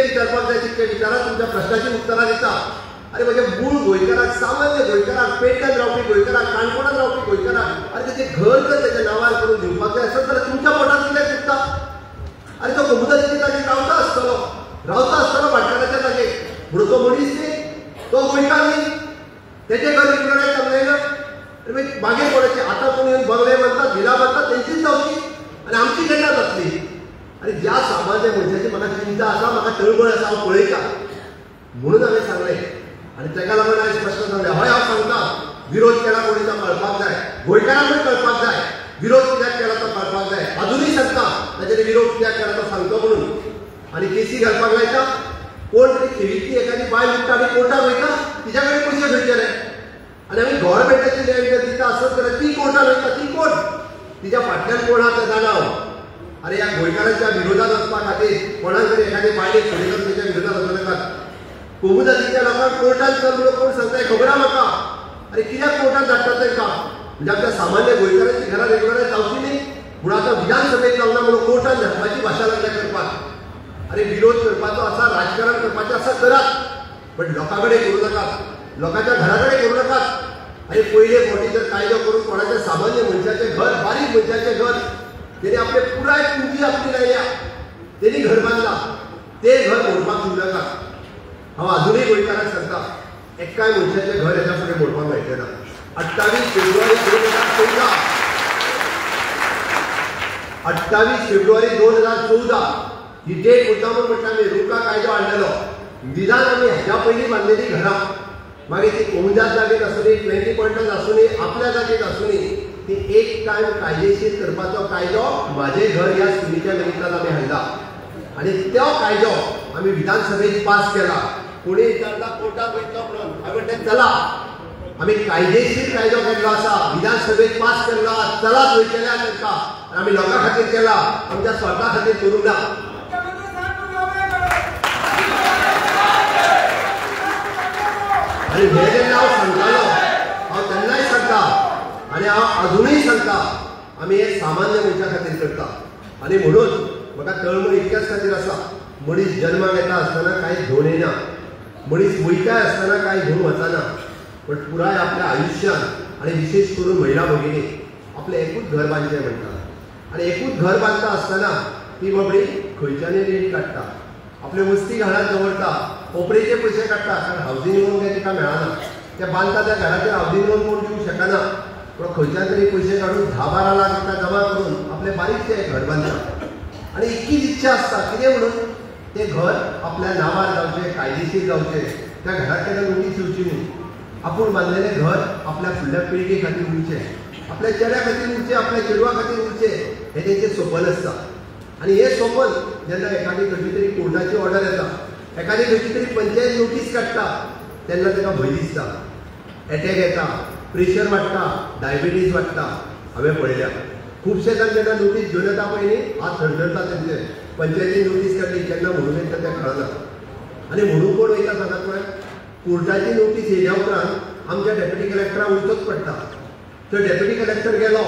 विचारपाक जाय तितकें विचारात, तुमच्या प्रश्नाची उत्तरां दिता. अरे म्हज्या मूळ गोंयकाराक, सामान्य गोंयकाराक, पेडण्यान रावपी गोंयकाराक, काणकोणान रावपी गोंयकाराक अरे तेचें घर जर तेच्या नांवार करून दिवपाक जाय आसत जाल्यार तुमच्या पोटांत कित्याक दुखता? अरे तो कोमुदादीच्या जागेर रावता आसतलो, रावता आसतलो भाटकाराच्या जागेर, म्हणून तो मनीस न्ही, तो गोंयकार न्ही, तेचें घर रेग्युलरायज जावंक ना. मागीर कोणाची आतां कोण येवन बंगले बांदतात, विला बांदतात, तेंचीच जावची आनी आमची केन्ना जातली? आनी ज्या सामान्य मनशाची म्हाका चिंता आसा, म्हाका तळमळ आसा, हांव पळयता, म्हणून हांवें सांगलें. आनी ताका लागून हांवें स्पश्ट सांगलें, हय हांव सांगता, विरोध केला कोणी तो कळपाक जाय, गोंयकारांकूय कळपाक जाय, विरोध कित्याक केला तो कळपाक जाय. अजुनूय सांगता ताचेर विरोध कित्याक केला तो सांगतो म्हणून. आनी केसी घालपाक लायता, कोण तरी खेरीतली एखादी बायल उठ्ठा आनी कोर्टाक वयता, तिच्या कडेन पयशे खंयचे रे? आनी आमी गव्हर्मेंटाची लँड जर दिता आसत जाल्यार ती कोर्टान वयता, ती कोण, तिच्या फाटल्यान कोण आसा तें जाणा हांव. अरे ह्या गोंयकारांच्या विरोधात वचपा खातीर कोणाक तरी एखादी बायलेक सोडयतात तेच्या विरोधात वचूं नाकात. कोमुदादीच्या लोकांक कोर्टान चल म्हणून कोण सांगता हें खबर आहा म्हाका. अरे कित्याक कोर्टान धाडटात तांकां? म्हणजे आमच्या सामान्य गोंयकारांची घरां रेग्युलरायज जावची न्ही म्हणून आतां विधानसभेत जावना म्हणून कोर्टान धाडपाची भाशा लागल्या करपाक. अरे विरोध करपाचो आसा, राजकारण करपाचें आसा, करात, पण लोकां कडेन करूं नाकात, लोकांच्या घरा कडेन करूं नाकात. आनी पयले फावटी जर कायदो करून कोणाच्या सामान्य मनशाचें घर, बारीक मनशाचें घर, तेणी आपले पुराय पुंजी आपली लायल्या, तेणी घर बांदला, तें घर मोडपाक दिवं नाकात. हांव आजुनूय गोंयकारांक सांगता, एकाय मनशाचें घर हेच्या फुडें मोडपाक मेळचें ना. 28 फेब्रुवारी 2014, 28 फेब्रुवारी 2014 ही डेट मुद्दामून म्हटल्यार आमी रुका कायदो हाडलेलो. निदान आमी हेच्या पयलीं बांदलेलीं घरां, मागीर ती कोमुदाद जागेत आसूं, 20 पॉयंटान आसूं, आपल्या जागेत आसूं, ती एक टायम कायदेशीर करपाचो कायदो म्हाजें घर ह्या स्किमीच्या निमित्तान आमी हाडला आनी तो कायदो आमी विधानसभेत पास केला. कोणी विचारता कोर्टात वयतलो म्हणून, हांवें म्हटलें चला, आमी कायदेशीर कायदो केल्लो आसा, विधानसभेत पास केल्लो आसा, चलात वयतले तांकां. आमी लोकां खातीर केला, आमच्या स्वता खातीर करूंक ना. आनी हें जेन्ना हांव सांगतालो, हांव तेन्नाय सांगता आनी हांव अजुनूय सांगता, आमी हें सामान्य मनशा खातीर करता. आनी म्हणून म्हाका तळमळ इतक्याच खातीर आसा, मनीस जन्माक येता आसतना कांय घेवन येना, मनीस वयताय आसतना कांय घेवन वचना, पण पुराय आपल्या आयुश्यांत आनी विशेश करून महिला भगिनी आपलें एकूच घर बांदचें म्हणटा. आनी एकूच घर बांदता आसतना ती बाबडी खंयच्यानय रीण काडटा, आपले वस्ती घरांत दवरता, ओपरेचे पयशे काडटा, कारण हावजींग लोन काय तिका मेळना, त्या बांदता त्या घराचेर हावजींग लोन कोण दिवंक शकना, पूण खंयच्यान तरी पयशे काडून 10-12 लाख रुपया जमा करून आपलें बारीकशें एक घर बांदता. आनी इतकीच इच्छा आसता कितें म्हणून तें घर आपल्या नांवार जावचें, कायदेशीर जावचें, त्या घराक केन्ना नोटीस येवची न्ही, आपूण बांदलेलें घर आपल्या फुडल्या पिळगे खातीर उरचें, आपल्या चेड्या खातीर उरचें, आपल्या चेडवा खातीर उरचें, हें तेंचें सपन आसता. आनी हें सपन जेन्ना एखादी खंयची तरी कोर्टाची ऑर्डर येता, एखादी खंयची तरी पंचायत नोटीस काडटा, तेन्ना ताका भंय दिसता, एटॅक येता, प्रेशर वाडटा, डायबिटीज वाडटा. हांवें पळयल्या खुबशे जाण जेन्ना नोटीस घेवन येता पळय न्ही, हात थरथरता तेंचे. पंचायतीन नोटीस काडली केन्ना म्हणून येता तें कळना. आनी म्हणून कोण वयता सांगात पळय, कोर्टाची नोटीस येयल्या उपरांत आमच्या डेप्युटी कलेक्टराक वयचोच पडटा. थंय डेप्युटी कलेक्टर गेलो,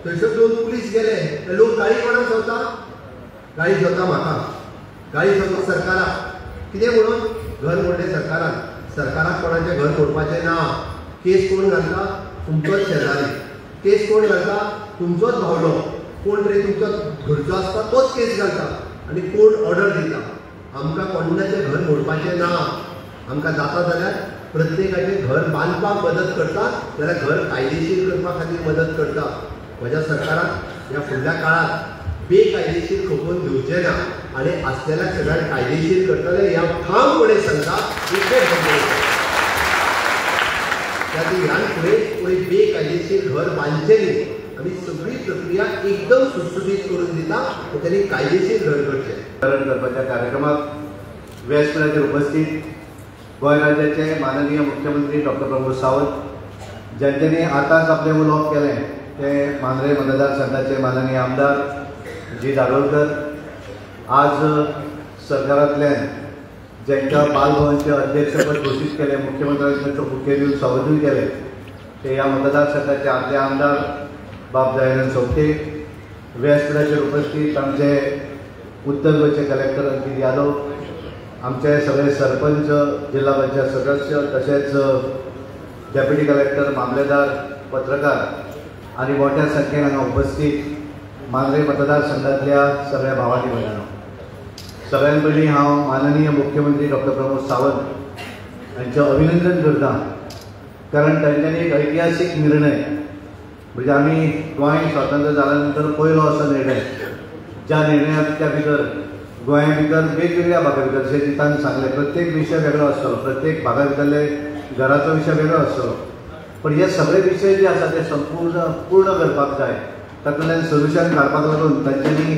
थंयसर 2 पुलीस गेले, ते लोक गाळी कोणाक सोदता? गाळी सोदता म्हाका, गाळी सोदता सरकाराक. कितें म्हणून? घर मोडलें सरकारान. सरकाराक कोणाचें घर मोडपाचें ना. केस कोण घालता? तुमचोच शेजारी. केस कोण घालता? तुमचोच भावलो, कोण तरी तुमचो घरचो आसता तोच केस घालता आनी कोर्ट ऑर्डर दिता. आमकां कोणाचें घर मोडपाचें ना. आमकां जाता जाल्यार प्रत्येकाचें घर बांदपाक मदत करता, जाल्यार घर कायदेशीर करपा खातीर मदत करता. म्हज्या सरकारान ह्या फुडल्या काळांत बेकायदेशीर खपोवन घेवचें ना आनी आसलेल्या सगळ्यांक कायदेशीर करतले ह्या ठामपणे सांगता. इतलें त्या ह्यान फुडें कोणी बेकायदेशीर घर बांदचें न्ही. आमी सगळी प्रक्रिया एकदम सुटसुटीत करून दिता, त्यांनी कायदेशीर घर करचें. करपाच्या कार्यक्रमाक व्यासपीठाचेर उपस्थित गोंय राज्याचे माननीय मुख्यमंत्री डॉक्टर प्रमोद सावंत, ज्यांच्यानी आतांच आपलें उलोवप केलें ते मांद्रे मतदारसंघाचे माननीय आमदार जी दाभोलकर, आज सरकारांतल्यान ज्यांच्या बालभवनचे अध्यक्षपद घोशीत केलें, मुख्यमंत्र्यांनी तांचो बुके दिवन स्वागतूय केलें, ते ह्या मतदारसंघाचे आदले आमदार बाब दयानंद सोपटे, व्यासपीठाचेर उपस्थित आमचे उत्तर गोंयचे कलेक्टर अंकित यादव, आमचे सगळे सरपंच, जिल्हा पंचायत सदस्य, तशेंच डेप्युटी कलेक्टर, मामलेदार, पत्रकार आनी मोठ्या संख्येन हांगा उपस्थित मांद्रे मतदारसंघातल्या सगळ्या भावांनी भयणांनो, सगळ्यात पयलीं हांव माननीय मुख्यमंत्री डॉक्टर प्रमोद सावंत हांचें अभिनंदन करता, कारण तांच्यांनी एक ऐतिहासीक निर्णय म्हणजे आमी गोंय स्वतंत्र जाल्या नंतर पयलो असो निर्णय ज्या निर्णयाच्या भितर गोंया भितर वेगवेगळ्या भागा भितर जशें जितान सांगलें प्रत्येक विशय वेगळो आसतलो, प्रत्येक भागा भितरले घराचो विशय वेगळो आसतलो, पण हे सगळे विशय जे आसा ते संपूर्ण पूर्ण करपाक जाय. तातूंतल्यान सोल्युशन काडपाक लागून तांच्यांनी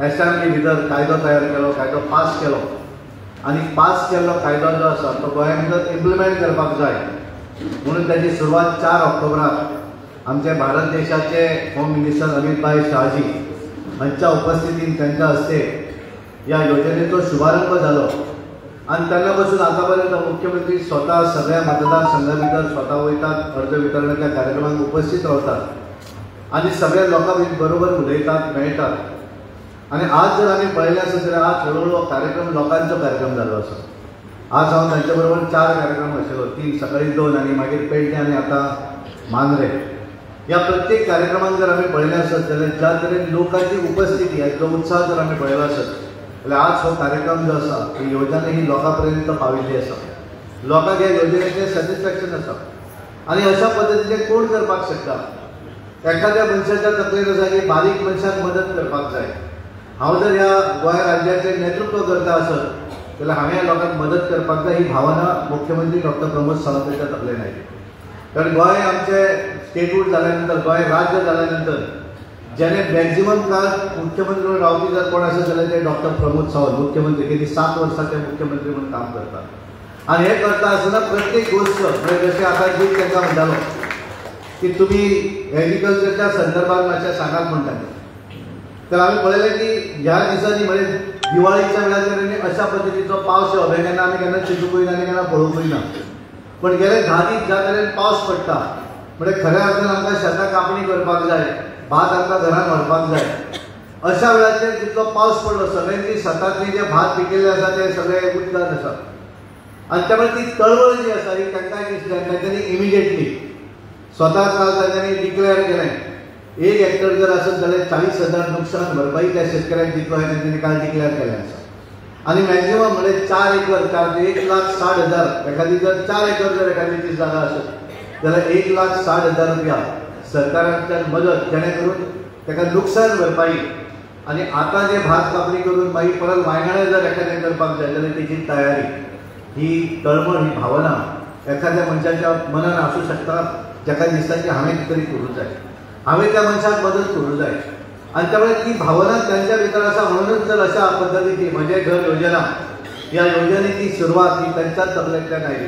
एसेंब्ली भितर कायदो तयार केलो, कायदो पास केलो आनी पास केल्लो कायदो जो आसा तो गोंया भितर इम्प्लिमेंट करपाक जाय म्हणून ताची सुरवात 4 ऑक्टोबराक आमचे भारत देशाचे होम मिनिस्टर अमित भाई शहाजी हांच्या उपस्थितीन तांच्या हस्ते ह्या योजनेचो शुभारंभ जालो. आनी तेन्ना पासून आतापर्यंत मुख्यमंत्री स्वता सगळ्या मतदारसंघा भितर स्वता वयतात, अर्ज वितरणाच्या कार्यक्रमाक उपस्थित रावतात आनी सगळ्या लोकां बरोबर उलयतात, मेळटात. आनी आज जर आमी पळयलें आसत जाल्यार आज हळूहळू कार्यक्रम लोकांचो कार्यक्रम जाल्लो आसा. आज हांव तांचे बरोबर 4 कार्यक्रम आशिल्लो, 3 सकाळी 2 आनी मागीर पेडणे आनी आतां मांद्रे. ह्या प्रत्येक कार्यक्रमाक जर आमी पळयलें आसत जाल्यार ज्या तरेन लोकांची उपस्थिती, जो उत्साह जर आमी पळयलो आसत जाल्यार आज हो कार्यक्रम जो आसा ही योजना ही लोकां पर्यंत पाविल्ली आसा, लोकांक ह्या योजनेचें सॅटिस्फॅक्शन आसा. आनी अशा पद्दतीचें कोण करपाक शकता? एखाद्या मनशाच्या तकलेन आसा की बारीक मनशाक मदत करपाक जाय. हांव जर ह्या गोंय राज्याचें नेतृत्व करता आसत जाल्यार हांवें ह्या लोकांक मदत करपाक जाय ही भावना मुख्यमंत्री डॉक्टर प्रमोद सावंताच्या तकलेन आयली. कारण गोंय आमचें स्टेटहूड जाल्या नंतर, गोंय राज्य जाल्या नंतर ज्याने मॅक्झिमम काळ मुख्यमंत्री म्हणून रावपी जर कोण आसत जाल्यार ते डॉक्टर प्रमोद सावंत मुख्यमंत्री. गेली 7 वर्सां ते मुख्यमंत्री म्हणून काम करतात आनी हें करता आसतना प्रत्येक गोश्ट म्हणजे जशें आतां जीत तांकां म्हणटालो की तुमी एग्रीकल्चरच्या संदर्भात मातशें सांगात म्हणटाले, तर आमी पळयलें की ह्या दिसांनी म्हणजे दिवाळीच्या वेळार अशा पद्दतीचो पावस येवप हें केन्ना आमी केन्ना चिंतूंकूय ना आनी केन्ना पळोवंकूय ना. पण गेले 10 दीस ज्या तरेन पावस पडटा म्हणजे खऱ्या अर्थान आमकां शेतां कापणी करपाक जाय, भात आमकां घरान व्हरपाक जाय. अशा वेळाचेर जितलो पावस पडलो सगळ्यांची शेतांतली जे भात पिकिल्ले आसा ते सगळे उदकान आसा आनी त्यामुळे ती तळमळ जी आसा ही तांकांय दिसली आनी तांच्यांनी इमिजिएटली स्वता काल तांच्यांनी डिक्लेअर केलें 1 हेक्टर जर आसत जाल्यार 40,000 नुकसान भरपाई त्या शेतकऱ्यांक दितलो हें तांच्यांनी काल डिक्लेअर केलें आसा. आनी मॅक्झिमम म्हणजे 4 एकर, 1,60,000 एखादी जर 4 एकर जर एखाद्याची जागा आसत जाल्यार 1,60,000 रुपया सरकारांतल्यान मदत जेणे करून ताका नुकसान भरपाई. आनी आतां जे भात कापणी करून मागीर परत वांयगणां जर एखाद्यान करपाक जाय जाल्यार तेजी तयारी, ही तळमळ, ही भावना एखाद्या मनशाच्या मनान आसूं शकता जाका दिसता की हांवें कितें तरी करूंक जाय, हांवें त्या मनशाक मदत करूंक जाय. आनी त्यामुळे ती भावना तांच्या भितर आसा म्हणूनच जर अशा पद्दतीची म्हजें घर योजना ह्या योजनेची सुरवात ही तांच्याच तकलेंतल्यान आयली.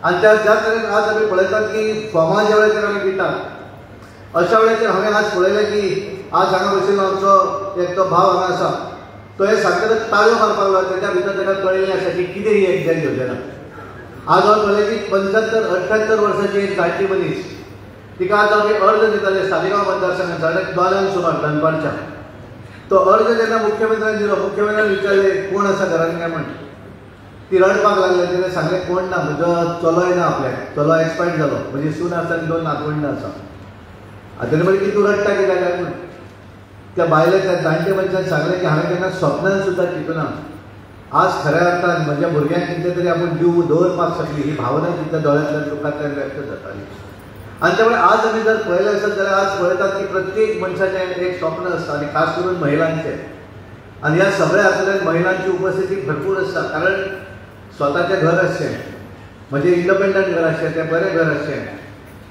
आनी त्या ज्या तरेन आज आमी पळयतात की फॉर्मां ज्या वेळाचेर आमी दितात अशा वेळाचेर हांवें आज पळयलें की आज हांगा बशिल्लो आमचो एक तो भाव हांगा आसा तो हें सांगतकच ताळयो मारपाक लागलो. ताच्या भितर ताका कळिल्लें आसा की कितें ही एक्झॅक्ट योजना. आज हांवें पळयलें की 75-78 वर्सांची एक जाणटी मनीस तिका आज आमी अर्ज दिताले सालिगांव मतदारसंघात 2:30 सुमार दनपारच्या. तो अर्ज जेन्ना मुख्यमंत्र्यान दिलो, मुख्यमंत्र्यान विचारलें कोण आसा घरान काय म्हण, ती रडपाक लागली. तिणें सांगलें कोण ना, म्हजो चलोय ना, आपल्याक चलो एक्सपायर्ड जालो, म्हजी सून आसा आनी 2 नातवंडां आसा. आनी तेणें म्हणलें की तूं रडटा कित्याक काय म्हण. त्या बायलेक, त्या जाणटे मनशान सांगलें की हांवें केन्ना स्वप्नान सुद्दां चिंतूना आज खऱ्या अर्थान म्हज्या भुरग्यांक कितें तरी आपूण जीव दवरपाक शकली ही भावना तिच्या दोळ्यांतल्यान दुकांतल्यान व्यक्त जाताली. आनी त्यामुळे आज आमी जर पळयलें आसत जाल्यार आज पळयतात की प्रत्येक मनशाचें एक स्वप्न आसता आनी खास करून महिलांचें. आनी ह्या सगळ्या हातूंतल्यान महिलांची उपस्थिती भरपूर आसता, कारण स्वताचें घर आसचें, म्हणजे इंडिपेंडंट घर आसचें, तें बरें घर आसचें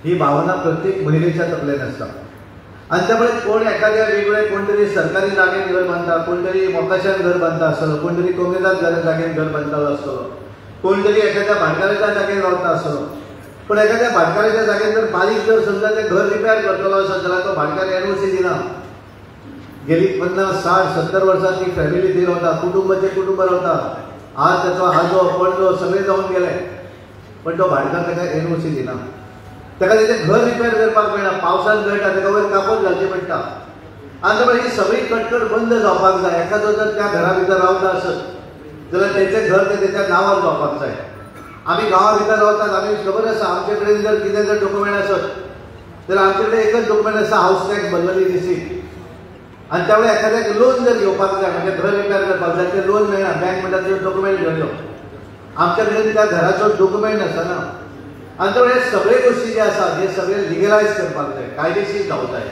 ही भावना प्रत्येक महिलेच्या तकलेन आसता. आनी त्यामुळे कोण एखाद्या वेगळे कोण तरी सरकारी जागेन घर बांदता, कोण तरी मोकाशान घर बांदता आसतलो, कोण तरी कोमेजात जागेन घर बांदतालो आसतलो, कोण तरी एखाद्या भाटकाराच्या जागेन रावता आसतलो. पण एखाद्या भाटकाराच्या जागेन जर बारीक जर समजा ते घर रिपेअर करतलो आसत जाल्यार तो भाटकार एनओसी दिना. गेली 50, 60, 70 वर्सां ती फॅमिली थंय रावता, कुटुंबाचे कुटुंब रावता. आज ताचो आजो पणजो सगळे जावन गेले पण तो भाटकार ताका एनओसी दिना. ताका तेजें घर रिपेअर करपाक मेळना, पावसान गळटा, ताका वयर कापड घालचें पडटा. आनी त्यामुळे ही सगळी कटकट बंद जावपाक जाय. एखादो जर त्या घरा भितर रावता आसत जाल्यार तेचें घर तें तेच्या नांवार जावपाक जाय. आमी गांवा भितर रावतात, आमी खबर आसा आमचे कडेन जर कितें जर डॉक्युमेंट आसत जाल्यार आमचे कडेन एकच डॉक्युमेंट आसा, हावस टॅक्स भरलेली रिसीट. आनी त्या वेळार एखाद्याक लोन जर घेवपाक जाय, म्हणजे घर रिपेर करपाक जाय, तें लोन मेळना, बँक म्हणटा तुजें डॉक्युमेंट घेवन यो. आमच्या कडेन त्या घराचो डॉक्युमेंट आसना. आनी त्यामुळे हे सगळे गोष्टी जे आसात हे सगळे लिगलायज करपाक जाय, कायदेशीर जावंक जाय,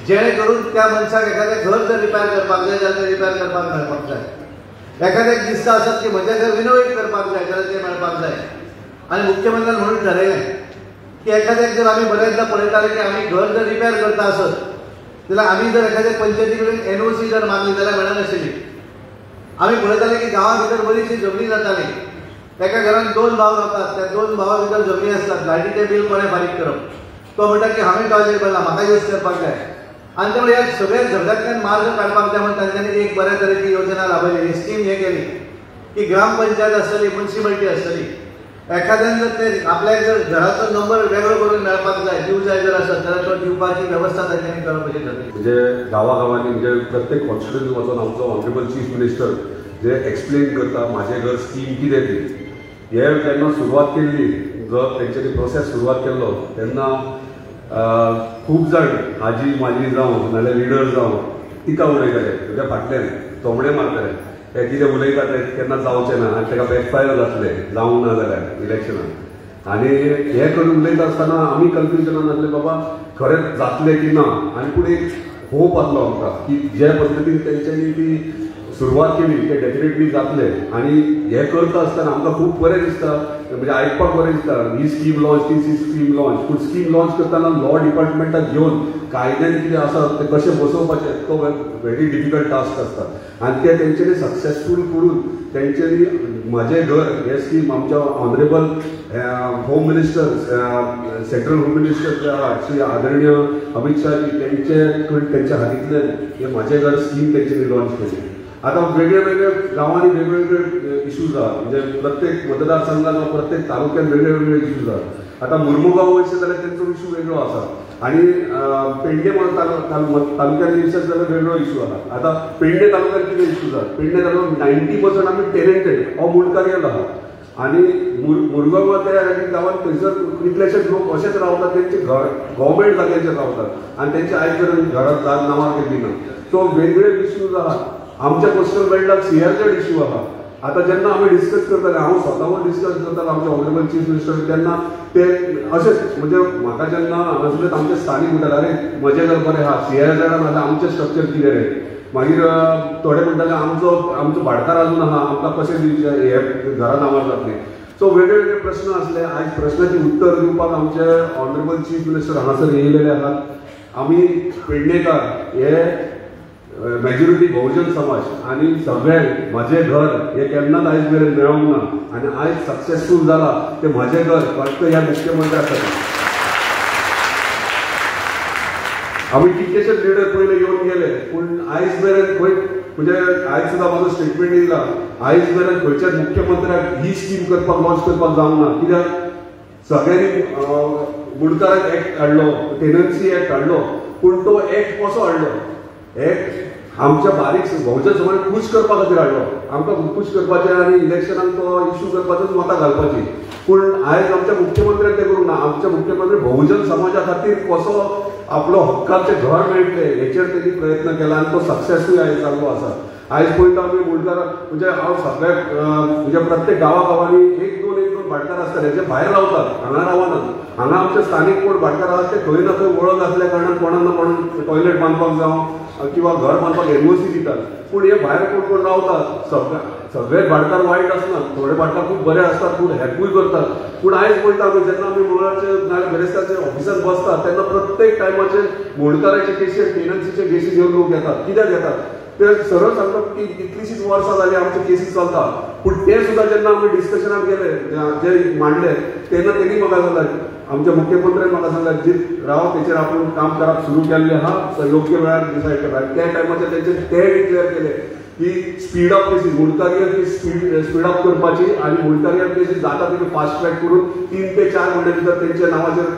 जेणे करून त्या मनशाक एखादें घर जर रिपेर करपाक जाय जाल्यार तें रिपेर करपाक मेळपाक जाय. एखाद्याक दिसता आसत की म्हजें घर रिनोवेट करपाक जाय जाल्यार तें मेळपाक जाय. आनी मुख्यमंत्र्यान म्हणून ठरयलें की एखाद्याक जर आमी बऱ्याचदा पळयताले की आमी घर जर रिपेर करता आसत जाल्यार आमी जर एखाद्या पंचायती कडेन एनओसी जर मागली जाल्यार मेळनाशिल्ली. आमी पळयताले की गांवा भितर बरीचशी झगडीं जाताली. एका घरान 2 भाव रावतात, त्या 2 भावां भितर झगडीं आसतात, लायटीचें बील कोणें फारीक करप, तो म्हणटा की हांवें टॉयलेट बांदला, म्हाका यूज करपाक जाय. आनी त्यामुळे ह्या सगळ्या झगड्यांतल्यान मार्ग काडपाक जाय म्हणून तांच्यांनी एक बऱ्या तरेची योजना राबयली, ही स्कीम हे केली की ग्रामपंचायत आसतली, मुन्सिपालिटी आसतली, एखाद्यान जर ते आपल्याक जर घराचो नंबर वेगळो करून मेळपाक जाय, दिवंक जाय जर आसत जाल्यार तो दिवपाची वेवस्था तांच्यांनी करप अशी ठरली. म्हणजे गांवागांवांनी म्हणजे प्रत्येक कॉन्स्टिट्युएन्सी वचून आमचो ऑनरेबल चीफ मिनिस्टर जे एक्सप्लेन करता म्हाजें घर स्कीम कितें ती, हे जेन्ना सुरवात केल्ली, जो तेंच्यांनी प्रोसेस सुरवात केल्लो तेन्ना खूब जाण आजी माजी जावं नाजाल्यार लिडर जावं टिका उलयताले, तुज्या फाटल्यान थोमणे मारताले, हे कितें उलयता तें केन्ना जावचें ना आनी ताका बॅकफायर जातलें जावंक ना जाल्यार इलेक्शनाक. आनी हें करून उलयता आसतना आमी कन्फ्युजनान आसले बाबा खरेंच जातलें की ना. आनी पूण एक होप आसलो आमकां की जे पद्दतीन तेंच्यांनी ती सुरवात केली ते डेफिनेटली जातले. आनी हें करता आसतना आमकां खूब बरें दिसता, म्हणजे आयकपाक बरें दिसता, ही स्कीम लॉन्च, ती स्कीम लॉन्च. पूण स्कीम लॉन्च करतना लॉ डिपार्टमेंटाक घेवन कायद्यान कितें आसा तें कशें बसोवपाचें तो व्हेरी डिफिकल्ट टास्क आसता. आनी ते तेंच्यांनी सक्सेसफूल करून तेंच्यांनी म्हाजें घर हें स्कीम आमच्या honourable home minister, central home minister जे आहा श्री आदरणीय अमित शाहजी तेंचे कडेन तेंच्या हातींतल्यान हें म्हाजें घर स्कीम तेंच्यांनी लॉन्च केली. आतां वेगळे वेगळे गांवांनी वेगळे वेगळे इश्यूज आहा, म्हणजे प्रत्येक मतदारसंघात वा प्रत्येक तालुक्यात वेगळे वेगळे इश्यूज आहा. आतां मुर्मुगांव वयशे जाल्यार तेंचो इशू वेगळो आसा आनी पेडणे तालुक्यान वयशे जाल्यार वेगळो इशू आहा. आतां पेडणे तालुक्यात कितें इश्यूज आहा, पेडणे तालुक्यात 90% आमी टेलेंटेड हो मुंडकार आहा आनी मुरगांव त्या गांवांत थंयसर कितलेशेच लोक अशेच रावतात, तेंचे घर गव्हर्मेंट जाग्याचेर रावतात आनी तेंचे आयज मेरेन घरांत जाग नांवार केल्ली ना. सो वेगवेगळे इश्यूज आहात. आमच्या कोस्टल बेल्टाक सीआरझेड इश्यू आहा. आतां जेन्ना आमी डिस्कस करताले, हांव स्वताहून डिस्कस करतालो आमचे ऑनरेबल चीफ मिनिस्टर, तेन्ना ते अशेंच म्हणजे म्हाका जेन्ना हांगासरलेच आमचे स्थानीक म्हणटाले अरे म्हजें घर बरें आहा, सीआरझेडान आतां आमचें स्ट्रक्चर कितें रे. मागीर थोडे म्हणटाले आमचो आमचो भाटकार अजून आहा, आमकां कशें दिवचें हे घरा नांवार जातलें. सो वेगळे वेगळे प्रस्न आसले. आयज प्रश्नाची उत्तर दिवपाक आमचे ऑनरेबल चीफ मिनिस्टर हांगासर येयलेले आहात. आमी पेडणेकार हे मेजॉरिटी बहुजन समाज आनी सगळ्यांक म्हाजें घर हें केन्नाच आयज मेरेन मेळोंक ना आनी आयज सक्सेसफूल जाला तें म्हाजें घर फक्त ह्या मुख्यमंत्र्या खातीर. आमी कितलेशेच लिडर पयले येवन गेले पूण आयज मेरेन खंय म्हणजे आयज सुद्दां म्हाजो स्टेटमेंट येयला, आयज मेरेन खंयच्याच मुख्यमंत्र्याक ही स्कीम करपाक लॉन्च करपाक जावंक ना. कित्याक सगळ्यांनी मुंडकाराक एक्ट हाडलो, टेनन्सी एक्ट हाडलो, पूण तो एक्ट कसो हाडलो, एक्ट आमच्या बारीक बहुजन समाज खूश करपा खातीर हाडलो, आमकां खूश करपाचें आनी इलेक्शनाक तो इशू करपाचोच मतां घालपाची. पूण आयज आमच्या मुख्यमंत्र्याक तें करूंक ना. आमच्या मुख्यमंत्री बहुजन समाजा खातीर कसो आपलो हक्काचें घर मेळटलें हेचेर तेणी प्रयत्न केला आनी तो सक्सेसूय आयज जाल्लो आसा. आयज पळयता आमी मुंडकार म्हणजे हांव सगळ्याक म्हणजे प्रत्येक गांवागांवांनी एक दोन भाटकार आसतले जे भायर रावतात, हांगा रावनात. हांगा आमचे स्थानीक कोण भाटकार आसात ते खंय ना खंय वळख आसल्या कारणान कोणाक ना कोण टॉयलेट बांदपाक जावं किंवा घर बांदपाक एनओसी दितात. पूण हे भायर कोण कोण रावतात सगळे भाटकार वायट आसनात, थोडे भाटकार खूब बरे आसतात, खूब हेल्पूय करतात. पूण आयज पळयता आमी जेन्ना आमी मंगळारचे नाजाल्यार बिरेस्तारचे ऑफिसांत बसतात तेन्ना प्रत्येक टायमाचेर मुंडकाराचे केशी, टेनन्सीचे केशी घेवन लोक येतात. कित्याक येतात ते सरळ सांगतात की कितलीशीच वर्सां जाली आमचे केसी चलता. पूण ते सुद्दां जेन्ना आमी डिस्कशनाक गेले, जे मांडले तेन्ना तेणी म्हाका सांगला, आमच्या मुख्यमंत्र्यान म्हाका सांगला जी राव तेचेर आपूण काम करप सुरू केल्लें आहा, योग्य वेळार डिसायड करता. त्या टायमाचेर तेंचे ते डिक्लेअर केले की स्पीड अप केसीस मुंडकारियर केस स्पीड अप करपाची आनी मुंडकारियर केसीस जाता तितले फास्ट ट्रॅक करून 3 ते 4 म्हयन्या भितर तेंच्या नांवाचेर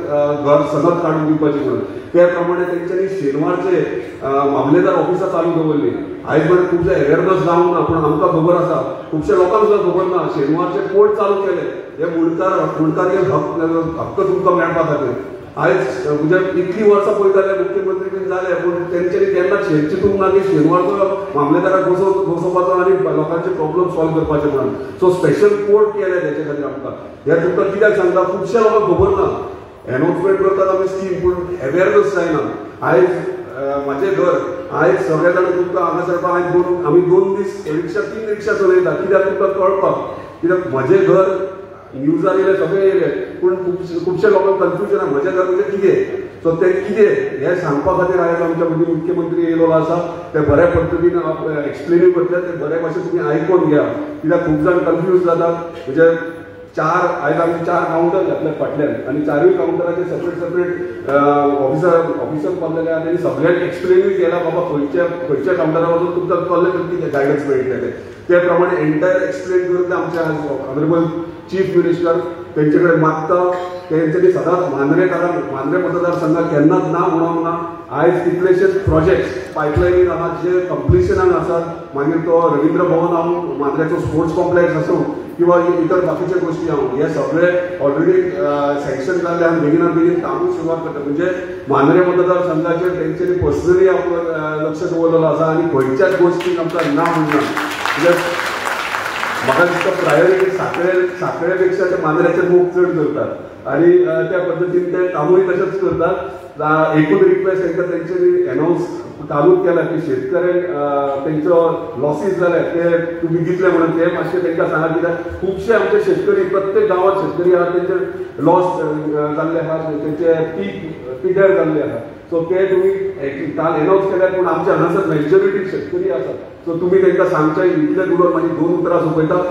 घर सनद काडून दिवपाची म्हणून. त्या प्रमाणे तेंच्यांनी शेनवारचे मामलेदार ऑफिसां चालू दवरली. आयज मेरेन खुबशे अवेरनस जावंक ना, पूण आमकां खबर आसा, खुबशे लोकांक सुद्दां खबर ना. शेनवारचे कोर्ट चालू केले हे मुंडकारियर हक्क तुमकां मेळपा खातीर. आयज म्हणजे इतलीं वर्सां पळयत जाल्यार मुख्यमंत्री बीन जाले, पूण तेंच्यांनी केन्ना चिंतूंक ना की शेनवारचो मामलेदाराक बसोवपाचो आनी लोकांचे प्रॉब्लम सॉल्व करपाचे म्हणून. सो स्पेशल कोर्ट केले तेचे खातीर आमकां. हें तुमकां कित्याक सांगता, खुबश्या लोकांक खबर ना. एनाउन्समेंट करतात आमी स्कीम, पूण अवेरनस जायना. आयज म्हाजें घर आयज सगळे जाण तुमकां हांगासर आयज आमी 2 दीस रिक्षा 3 रिक्षा चलयता, कित्याक तुमकां कळपाक, कित्याक म्हजें घर न्यूजार येयले, सगळे येयले, पूण खुबशे लोकांक कन्फ्युजन आसा म्हजें घर म्हणजे कितें. सो तें कितें हें सांगपा खातीर आयज आमच्या मदीं मुख्यमंत्री येयलो आसा. ते बऱ्या पद्दतीन एक्सप्लेनूय करतले, ते बऱ्या भाशेन तुमी आयकून घ्या, कित्याक खूब जाण कन्फ्यूज जातात. म्हणजे 4 आयज आमी 4 कावंटर घातले फाटल्यान आनी 4ूय कावंटराचे सेपरेट सेपरेट ऑफिसर बांदलेले आहा. तेणी सगळ्यांक एक्सप्लेनूय केला बाबा खंयच्या खंयच्या कावंटरा वचून तुमकां कळ्ळें तर कितें गायडन्स मेळटलें. ते ते प्रमाणे एंटायर एक्सप्लेन करून ते आमचे ऑनरेबल चीफ मिनिस्टर तेंचे कडेन मागता. तेंच्यांनी सदांच मांद्रेकारांक मांद्रे मतदारसंघात केन्नाच ना म्हणूंक ना. आयज कितलेशेच प्रोजेक्ट्स पायपलायनीन आहात जे कंप्लिशनान आसात, मागीर तो रवींद्र भवन आसूं, मांद्र्याचो स्पोर्ट्स कॉम्प्लेक्स आसूं किंवा इतर बाकीचे गोष्टी आसूं, हे सगळे ऑलरेडी सँक्शन जाल्ले आनी बेगिनात बेगीन कामूय सुरवात करता. म्हणजे मांद्रे मतदारसंघाचेर तेंच्यांनी पर्सनली आपलो लक्ष दवरलेलो आसा आनी खंयच्याच गोश्टीक आमकां ना म्हणना. म्हणजे म्हाका दिसता प्रायोरिटी साखळे पेक्षा ते मांद्र्याचेर मोग चड करतात आनी त्या पद्दतीन ते कामूय तशेंच करतात. एकूच रिक्वेस्ट तांकां, तेंच्यांनी एनाउन्स कालूच केला की शेतकऱ्यांक तेंचो लॉसीस जाले ते तुमी दितले म्हणून, ते मातशें तांकां सांगा. कित्याक खुबशे आमचे शेतकरी प्रत्येक गांवांत शेतकरी आहा तेंचे लॉस जाल्ले आहा, तेंचे पीक पिड्ड्यार जाल्ले आहा. सो ते तुमी काल एनाउन्स केल्यार, पूण आमच्या हांगासर मेजॉरिटी शेतकरी आसात. सो तुमी तांकां सांगचें इतलें उलोवन मागीर 2 उतरां सोंपयता.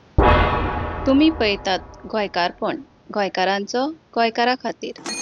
तुमी पळयतात गोंयकारपण, गोंयकारांचो गोंयकारा खातीर.